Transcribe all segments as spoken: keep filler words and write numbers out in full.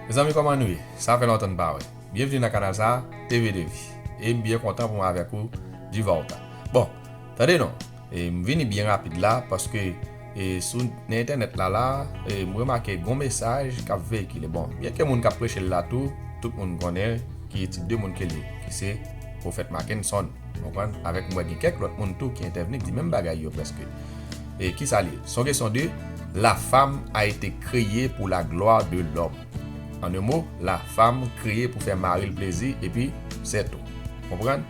Mezanmi, kòman nou ye? Sa fè lontan n pa wè. Byenvni nan kanal sa, T V de Vie. E m byen kontan pou m avèk ou, Divalta. Bon, tande non, e m vini byen rapid la, paske, e sou nan entènèt la, la, e m remake gon mesaj k ap veyikile. Bon, byenke moun k ap preche l la tou, tout moun konnen ki tip de moun ke l ye, ki se Pwofèt Mackenson. Konprann? Avèk mwen, gen kèk lòt moun tou ki entèvni, ki di menm bagay yo prèske. E ki sa l ye? Se yon kesyon de, la femme a été créée pour la gloire de l'homme. An de mo, la femme kreye pou fè mari l plezi, epi se tou. Konprann?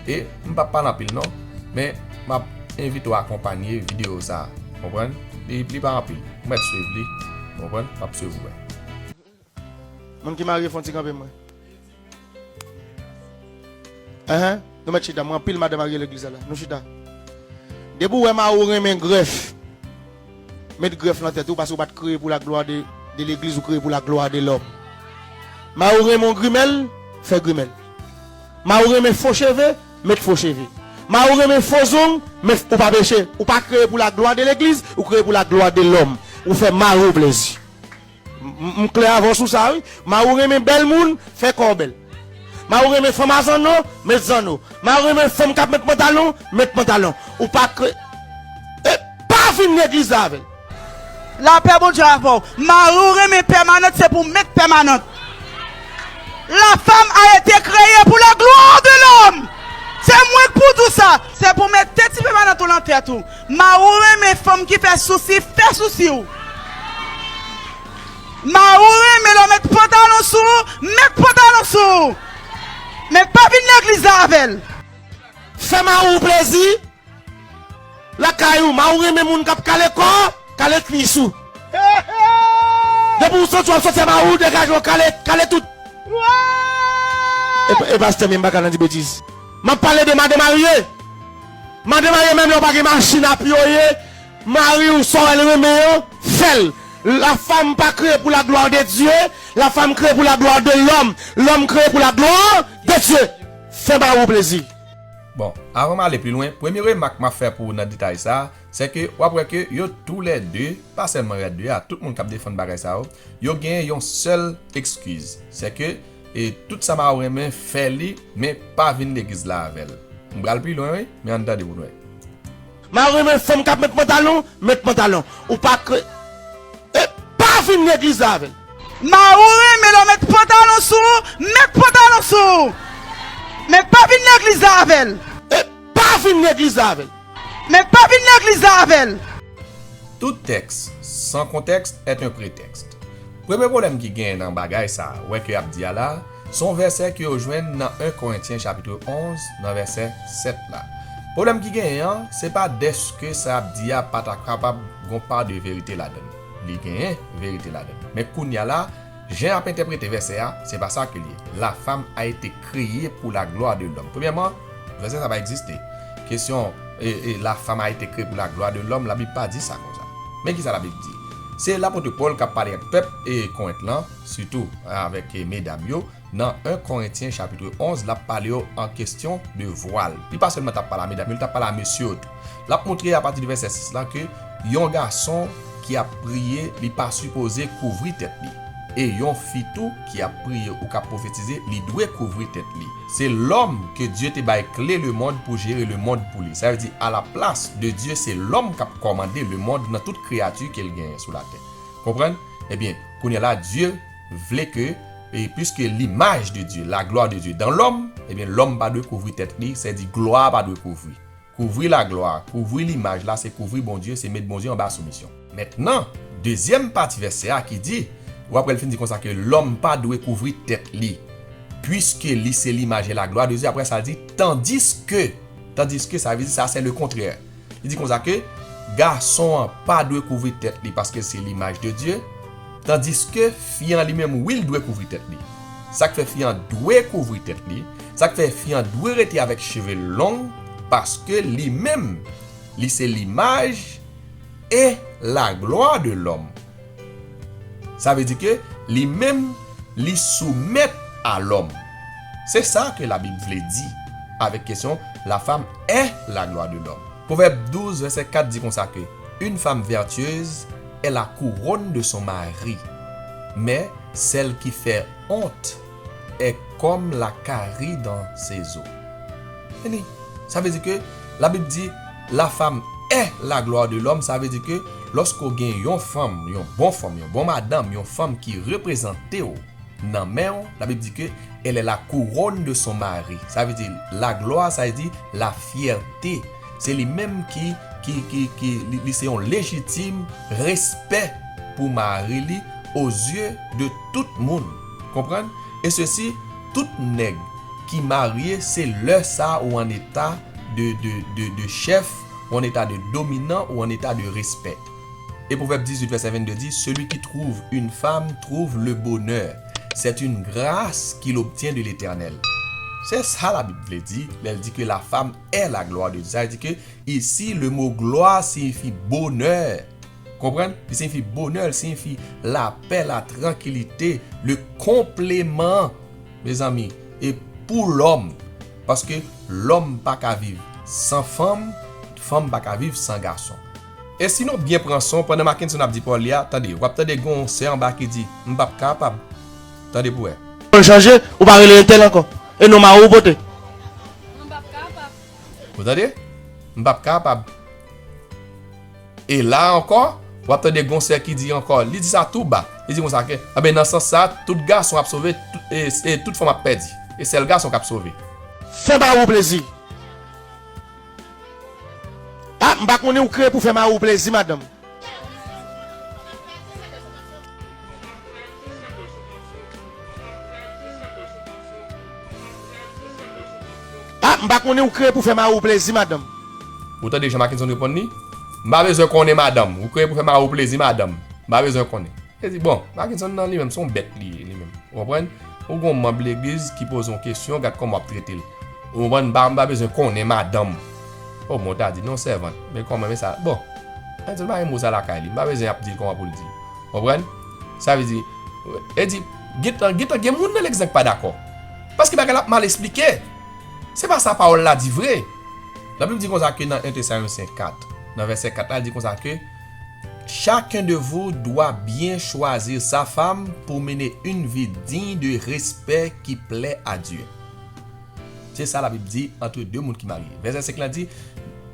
E m p ap pale anpil non, men m ap envite w akonpanye videyo sa a. Konprann? Li, li pa anpil. M mèt swiv li. Konprann? M ap swiv ou wè. Moun ki marye fè yon ti kanpe mwen. Enhen, nou mèt chita, mwen anpil madan marye legliz la la. Nou chita. Depi w wè mari w renmen grèf, met grèf nan tèt ou, paske w pa t kreye pou la glwa de, de legliz, ou kreye pou la glwa de lòm. Mari w renmen w grimèl, fè grimèl. Mari w renmen fo cheve, met fo cheve. Mari w renmen fo zong, met, ou pa peche. Ou pa kreye pou la glwa de legliz, ou kreye pou la glwa de lòm. Ou fè mari w plezi. M, m, m klè avè w sou sa, wi. Mari w renmen bèl moun, fè kò w bèl. Mari w renmen fanm a zanno, met zanno. Mari w renmen fanm k ap met pantalon, met pantalon. Ou pa kre-, e pa vin legliz la avè l. Lapè Bondye avè w. Mari w renmen pèmanant, se pou w met pèmanant. La femme a été créée pour la gloire de l'homme. Se mwen k pou di w sa. Se pou w mete ti pèmanant ou nan tèt ou. Mari w renmen fanm ki fè sousi, fè sousi w. Mari w renmen lè w met pantalon sou ou, met pantalon sou ou. Men pa vin legliz la avè l. Fè mari w plezi. Lakay ou, mari w renmen moun k ap kale kò, kale kwis ou. Depi w santi w ap sòti a mari w, degaje w, kale, kale tout. E, e pastè, men m pa ka nan di betiz. M ap pale de madan marye. Madan marye, menm lè w pa gen machin ap yoye, mari w, sa w wè l renmen an, fè l. La femme pas créée pour la gloire de Dieu, la femme créée pour la gloire de l'homme, l'homme créé pour la gloire de Dieu. Fè mari w plezi. Bon, avan m ale pi lwen, premye remak m ap fè pou w nan detay sa a, se ke w ap wè ke yo toulède, pa sèlman rèd de a, tout moun k ap defann bagay sa yo, yo gen yon sèl ekskiz. Se ke, e, tout sa mari w renmen, fè li, men pa vin legliz la avè l. M pral pi lwen, wi, men ann tande pou n wè. Mari w renmen fanm k ap met pantalon, met pantalon. Ou pa kre-, e pa vin legliz la avè l. Mari w renmen lè w met pantalon sou ou, met pantalon sou ou. Men pa vin legliz la avè l. E pa vin legliz la avè l. Men pa vin legliz la avè l. Tout texte sans contexte est un prétexte. Premye pwoblèm ki genyen nan bagay sa a, wè ke ap di a la, se yon vèsè ke yo jwenn nan en Korentyen chapit onz, nan vèsè sèt la. Pwoblèm ki genyen an, se pa dèske sa ap di a pa ta kapab gon pa de verite ladan l. Li genyen verite ladan l. Men kounye a la, jan y ap entèprete vèsè a, se pa sa ke l ye. La femme a été créée pour la gloire de l'homme. Premyèman, vèsè sa pa egziste. Kesyon, e, e, la femme a été créée pour la gloire de l'homme, Labib pa di sa konsa. Men ki sa Labib di? Se lapot Pòl k ap pale ak pèp e Korent lan, sitou avèk, e, medam yo, nan en Korentyen chapit onz, l ap pale yo an kesyon de vwal. Li pa sèlman t ap pale a medam yo, li t ap pale a mesye yo tou. L ap montre apati de vèsè sis la ke yon gason ki ap priye, li pa sipoze kouvri tèt li. E yon fi tou ki ap priye ou k ap pwofetize, li dwe kouvri tèt li. Se lòm ke Dye te bay kle lemonn pou jere lemonn pou li. Sa vle di, alaplas de Dye, se lòm k ap kòmande lemonn nan tout kreyati ke l genyen sou latè. Konprann? Ebyen, kounye a la, Dye vle ke, e, puisque l'image de Dieu, la gloire de Dieu dans l'homme, ebyen, lòm pa dwe kouvri tèt li, sèdi glwa pa dwe kouvri. Kouvri laglwa, kouvri limaj la, se kouvri Bondye, se met Bondye anba soumisyon. Mentnan, dezyèm pati vèsè a ki di, w ap wè l fin di konsa ke lòm pa dwe kouvri tèt li, puisque li se l'image et la gloire de Dieu. Apre sa, l di, tandis que, tandis que, sa vle di sa, se le kontrè. Li di konsa ke gason an pa dwe kouvri tèt li paske l se limaj de Dye, tandiske fi an li menm, wi, l dwe kouvri tèt li. Sa k fè fi an dwe kouvri tèt li, sa k fè fi an dwe rete avèk cheve long, paske li menm, li se l'image et la gloire de l'homme. Sa vle di ke li menm, li soumèt a lòm. Se sa ke Labib vle di avèk kesyon, la femme est la gloire de l'homme. Pwovèb douz, vèsè kat di konsa ke, une femme vertueuse est la couronne de son mari, mais celle qui fait honte est comme la carie dans ses os. Tande, sa vle di ke Labib di, la femme est la gloire de l'homme, sa vle di ke lòske w gen yon fanm, yon bon fanm, yon bon madanm, yon fanm ki reprezante w nan men w, Labib di ke elle est la couronne de son mari. Sa vle di la gloire, sa vle di la fierté. Se li menm ki, ki, ki, ki li, li se yon lejitim respè pou mari li aux yeux de tout moun. Konprann? E sesi, tout nèg ki marye, se lè sa ou an eta de, de, de, de chèf, ou an eta de dominan, ou an eta de respè. E Pwovèb dizuit vèsè vennde di, celui qui trouve une femme trouve le bonheur. C'est une grâce qu'il obtient de l'Éternel. Se sa Labib vle di lè l di ke la femme est la gloire de Dieu. Sa vle di ke isi, le mot gloire siyifi bonè. Konprann? Li siyifi bonè, li siyifi lapè, latrankilite, le complément, mezanmi, e pou lòm. Paske lòm pa ka viv san fanm, fanm pa ka viv san gason. E si nou byen pran son, pandan Mackenson ap di pawòl li a, tande, w ap tande gen yon sè anba ki di, "M p ap kapab." Tande pou wè. Pou l chanje, ou pa rele entèl ankò. E non mari w pote. Ou tande? "M p ap kapab." E la ankò, w ap tande gen yon sè ki di ankò, li di sa tou ba. Li di konsa ke, anben, nan sans sa, tout gason ap sove, tout, e, e tout fanm ap pèdi. E sèl gason k ap sove. Fè mari w plezi. A, m pa konnen ou kreye pou fè mari w plezi, madanm. A, m pa konnen ou kreye pou fè mari w plezi, madanm. Ou tande jan Mackenson reponn li? "M pa bezwen konnen, madanm. Ou kreye pou fè mari w plezi, madanm. M pa bezwen konnen." E di, bon, Mackenson nan li menm, se yon bèt li ye, li menm. Ou konprann? Ou gon manm legliz ki poze yon kesyon, gad kòman w ap trete l. Ou konprann? M pa, m pa bezwen konnen madanm. O, mwen ta di, non, sèvant. Men kòman, men sa. Bon, Mackenson pa gen mo sa lakay li. M pa bezwen ap di l kòman pou l di. Ou konprann? Sa vle di, e di, gentan, gentan gen moun nan legliz la ki pa dakò. Paske bagay la ap mal esplike. Se pa sa pawòl la di vre. Labib di konsa ke nan en Tesalonisyen kat, nan vèsè kat la, li di konsa ke, "Chacun de vous doit bien choisir sa femme pour mener une vie digne de respect qui plaît à Dieu." Se sa Labib di, entre deux moun ki marye. Vèsè senk la di,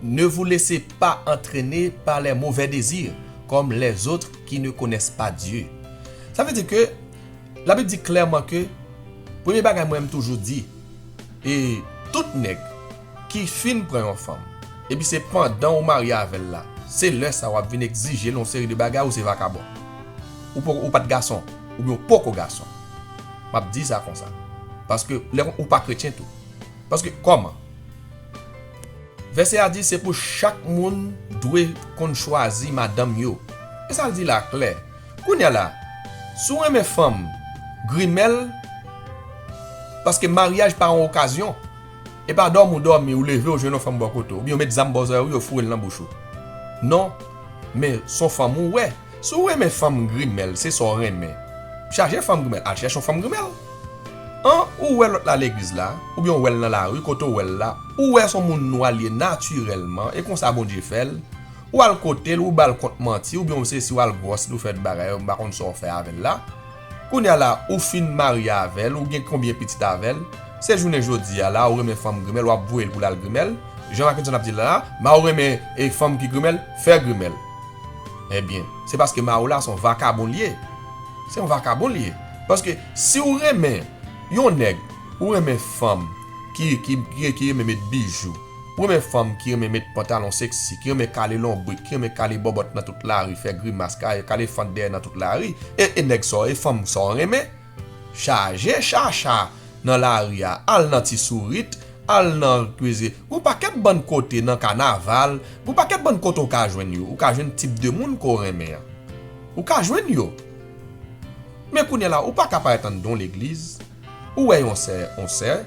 "Ne vous laissez pas entraîner par les mauvais désirs, comme les autres qui ne connaissent pas Dieu." Sa vle di ke Labib di klèman ke, premye bagay mwen menm toujou di, e tout nèg ki fin pran yon fanm, epi se pandan ou marye avè l la, se lè sa w ap vin egzije l yon seri de bagay, ou se vakabon. Ou poko, ou pa t gason, oubyen ou poko gason. M ap di sa konsa. Paske lè ou pa kretyen tou. Paske kòman? Vèsè a di se pou chak moun dwe konn chwazi madanm yo. E sa l di la klè. Kounye a la, si w renmen fanm, grimè l, paske maryaj pa yon okazyon. E pa dòmi w dòmi, ou leve, ou jwenn yon fanm bò kote w, oubyen yo met zam bò zòrèy ou, yo foure l nan bouch ou. Non, men s on fanm ou wè. Si w renmen fanm, grimè l, se sa w renmen. Chaje fanm grimè l, al chèche yon fanm grimè l. An, ou wè lòt la legliz la, oubyen w wè l nan lari, kote w wè l la, ou wè s on moun nwa l ye natirèlman, e konsa Bondye fè l, ou al kote l, ou ba l kont manti, oubyen w sesi, w al gwòs li, ou fè bagay, m pa konn sa w fè avè l la. Kounye a la, ou fin marye avè l, ou gen konbyen pitit avè l, se jounen jodi a la, ou renmen fanm grimè l, w ap voye l pou l al grimè l. Jan Mackenson ap di l la, ma ou renmen, e, fanm ki grimè l, fè grimè l. Ebyen, se paske mari w la se yon vakabon l ye. Se yon vakabon l ye. Paske si w renmen yon nèg, ou renmen fanm ki, ki, ki, ki renmen met bijou, ou renmen fanm ki renmen met pantalon seksi, ki renmen kale lonbrik, ki renmen kale bòbòt nan tout lari, fè grimas, kale, kale fant dèyè nan tout lari, e, e nèg sa w, e fanm sa w renmen, chaje chacha nan lari a, al nan Ti Sourit, al nan kweze. Gon pakèt bann kote nan kanaval, gon pakèt bann kote w ka jwenn yo. Ou ka jwenn tip de moun ke w renmen an. Ou ka jwenn yo. Men kounye a la, ou pa ka parèt anndan yon legliz, ou wè yon sè, yon sè,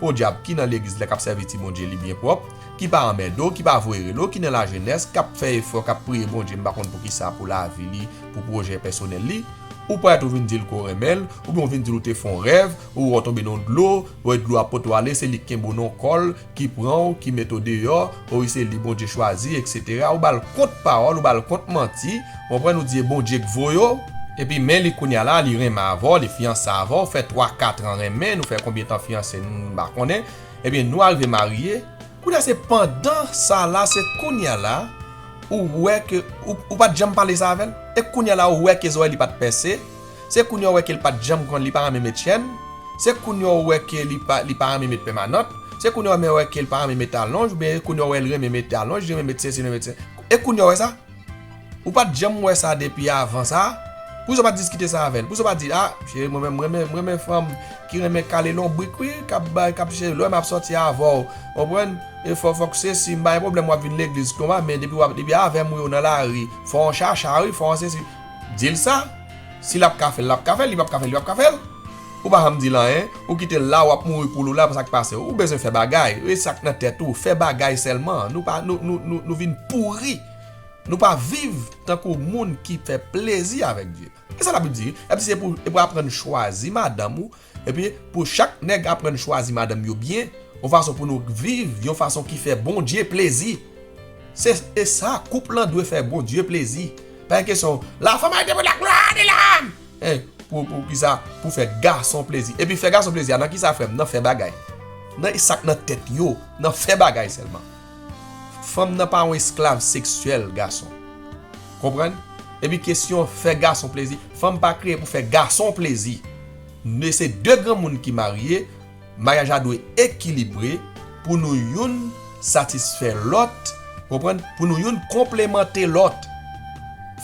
podyab ki nan legliz la k ap sèvi ti Bondye li byen pwòp, ki pa anmède w, ki pa voye rele w, ki nan lajenès, k ap fè efò, k ap priye Bondye, m pa konn poukisa, pou lavi li, pou pwojè pèsonèl li, ou parèt ou vin di l ke w renmen l, oubyen w vin di l ou te fè yon rèv, ou wè w tonbe nan dlo, ou wè dlo a pote w ale, se li k kenbe w nan kò l, ki pran w, ki mete w deyò, o wi se li Bondye chwazi, etsetera. Ou ba l kont pawòl, ou ba l kont manti, w konprann, ou di e Bondye k voye w, Epi men li kounye a la, li renmen avè w, li fiyanse avè w, fè twa, kat an renmen, nou fè konbyen tan fiyanse, m pa konnen. Ebyen, nou arive marye. Kounye a se pandan sa la, se kounye a la, ou wè ke, ou, ou pa t janm pale sa avè l. E kounye a la, ou wè ke zòrèy li pa t pèse. Se kounye a, ou wè ke li pa t janm konn, li pa renmen met chèn. Se kounye a, ou wè ke li pa, li pa renmen met pèmanant. Se kounye a, ou wè ke li pa renmen met alonj, oubyen kounye a, ou wè l renmen met alonj, li renmen met sesi, li renmen met se. E kounye a, ou wè sa? Ou pa t janm wè sa depi avan sa? Poukisa w pa t diskite sa avè l? Poukisa w pa t di, "A, cheri, mwen menm, mwen renmen, mwen renmen fanm ki renmen kale lonbrik, wi, k ap bay, k ap cheri, lè m ap sòti avè w, w konprann? E fò, fòk sesi, m pa gen pwoblèm w ap vin legliz konsa, men depi w ap, depi avè m, wi, w nan lari, fò w chacha, wi, fò w sesi." Di l sa. Si l ap ka fè l, l ap ka fè l, li p ap ka fè l, li p ap ka fè l. Ou pa janm di l anyen, ou kite l la, w ap mouri poul ou la, sa k pase w? Ou bezwen fè bagay, e sa k nan tèt ou, fè bagay sèlman. Nou pa, nou, nou, nou, nou vin pouri. Nou pa viv tankou moun ki fè plezi avèk Dye. E sa Labib di, Labib di se pou, e pou aprann chwazi madanm ou, epi pou chak nèg aprann chwazi madanm yo byen, yon fason pou nou viv, yon fason ki fè Bondye plezi. Se, e sa, koup lan dwe fè Bondye plezi. Pa gen kesyon, la femme a été pour la gloire de l'homme. Eh, pou, pou ki sa? Pou fè gason plezi. Epi fè gason plezi a, nan ki sa, frè m? Nan fè bagay. Nan sa k nan tèt yo, nan fè bagay sèlman. Fanm nan pa yon esklav seksyèl gason. Konprann? Epi kesyon fè gason plezi, fanm pa kreye pou fè gason plezi. Ne se de granmoun ki marye, maryaj la dwe ekilibre pou nou youn satisfè lòt, konprann? Pou nou youn konplemante lòt.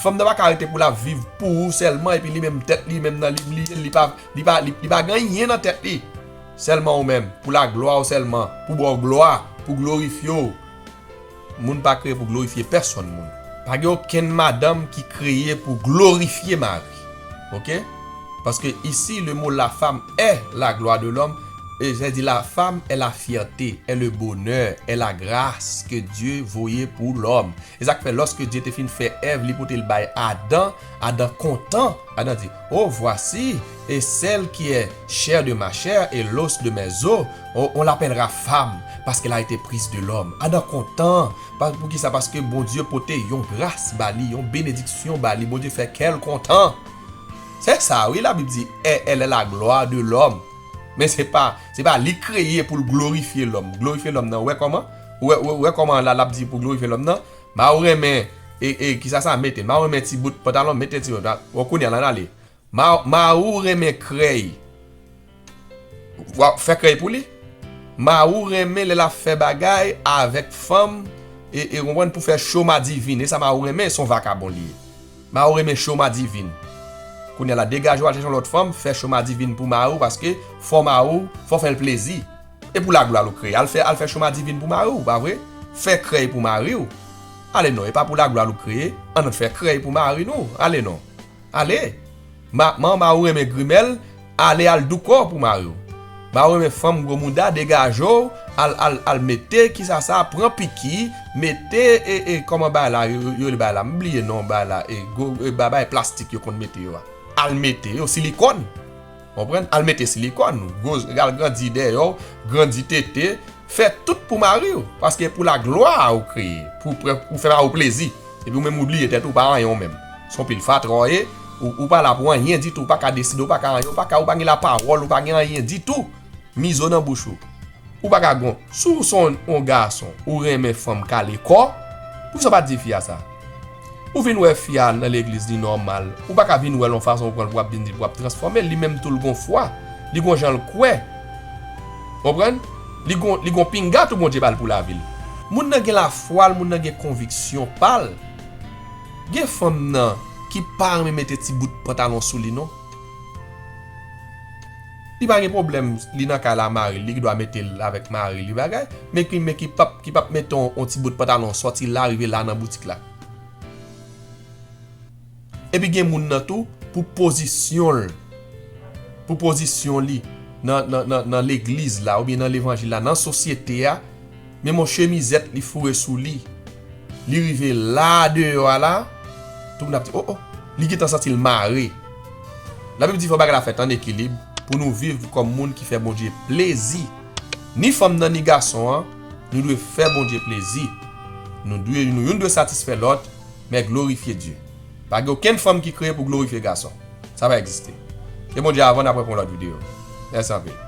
Fanm nan pa ka rete pou l ap viv pou ou sèlman, epi li menm tèt li menm nan li, li, li pa, li pa, li, li pa gen anyen nan tèt li. Sèlman ou menm, pou laglwa w sèlman, pou ba w glwa, pou glorifye w. Moun pa kreye pou glorifye pèsonn moun. Pa gen okenn madanm ki kreye pou glorifye mari. Oke? Paske isi, le mot la femme est la gloire de l'homme. E sa di la femme est la fierté, est le bonheur, est la grâce que Dieu voyait pour l'homme. E sa k fè, lòske Dye te fin fè Èv, li pote l bay Adan, Adan kontan. Adan di, "Oh, voici, et celle qui est chair de ma chair et l'os de mes os, on, on l'appellera femme, parce qu'elle a été prise de l'homme." Adan kontan. Pa, poukisa? Paske Bondye pote yon gras ba li, yon benediksyon ba li. Bondye fè kè l kontan. Se sa, wi, Labib di, "Elle, elle est la gloire de l'homme." Men se pa, se pa li kreye pou l glorifye lòm. Glorifye lòm nan, ou wè kòman? Ou wè, ou wè kòman la, l ap di pou glorifye lòm nan? Ma ou renmen, e, e, kisa sa mete? Ma ou renmen ti bout pantalon, mete ti bout. Bon, kounye a, la n ale. Ma, ma ou renmen krèy. W ap fè krèy pou li? Ma ou renmen lè l ap fè bagay avèk fanm, e, e, konprann, pou fè cho madivin. E sa ma ou renmen, se yon vakabon li ye. Ma ou renmen cho madivin. Kounye a la, degaje w al chèche yon lòt fanm, fè cho madivin pou mari w, paske fò mari w, fò fè l plezi. E pou laglwa l ou kreye. Al fè, al fè cho madivin pou mari w, pa vre? Fè krèy pou mari w. Ale non, e pa pou laglwa l ou kreye. Ann fè krèy pou mari nou. Ale non. Ale. Ma, ma, ma ou renmen grimèl, ale al douko pou mari w. Ma ou renmen fanm gwo mouda, degaje w, al, al, al mete, kisa sa, pran piki, mete, e, e, kòman bagay la, yo, yo, yo rele bagay la, m bliye non bagay la, e, gwo, e, bagay plastik yo konn mete yo a. Al mete yo, silikòn. Konprann? Al mete silikòn, gwo, al grandi dèyè w, grandi tete, fè tout pou mari w, paske pou laglwa a ou kreye, pou, pou, pou fè mari w plezi. Epi ou menm ou bliye tèt ou, ou pa anyen ou menm. Se yon pil fatra w ye, ou, ou pa la pou anyen ditou, ou pa ka deside, ou pa ka anyen, ou pa ka, ou pa gen lapawòl, ou pa gen anyen ditou. Mizo nan bouch ou. Ou pa ka gon, si w se yon, yon gason, ou renmen fanm kale kò, poukisa w pa di fi a sa? Ou vin wè fi a nan legliz, li nòmal. Ou pa ka vin wè l yon fason ou pran l pou w ap vin di l pou w ap transfòme l. Li menm tou l gon fwa. Li gon jan l kwè. Konprann? Li gon, li gon pinga tou Bondye ba l pou lavi l. Moun nan gen lafwa l, moun nan gen konviksyon pa l. Gen fanm nan ki pa renmen mete ti bout pantalon sou li non. Li pa gen pwoblèm, li nan kay la, mari l, li dwa mete l avèk mari li bagay, men ki, men ki p ap, ki p ap mete yon, yon ti bout pantalon sòti la, rive la nan boutik la. Epi gen moun nan tou, pou pozisyon l, pou pozisyon li nan, nan, nan, nan legliz la, oubyen nan levanjil la, nan sosyete a, menm yon chemizèt li foure sou li, li rive la deyò a la, tout moun ap di, "Oh, oh, li gentan santi l mare." Labib di fò bagay la fèt an ekilib pou nou viv kòm moun ki fè Bondye plezi. Ni fanm nan, ni gason an, nou dwe fè Bondye plezi. Nou dwe, nou youn dwe satisfè lòt, men glorifye Dye. Pa gen okenn fanm ki kreye pou glorifye gason. Sa pa egziste. Ke Bondye avè w, n ap wè pou yon lòt videyo. Mèsi anpil.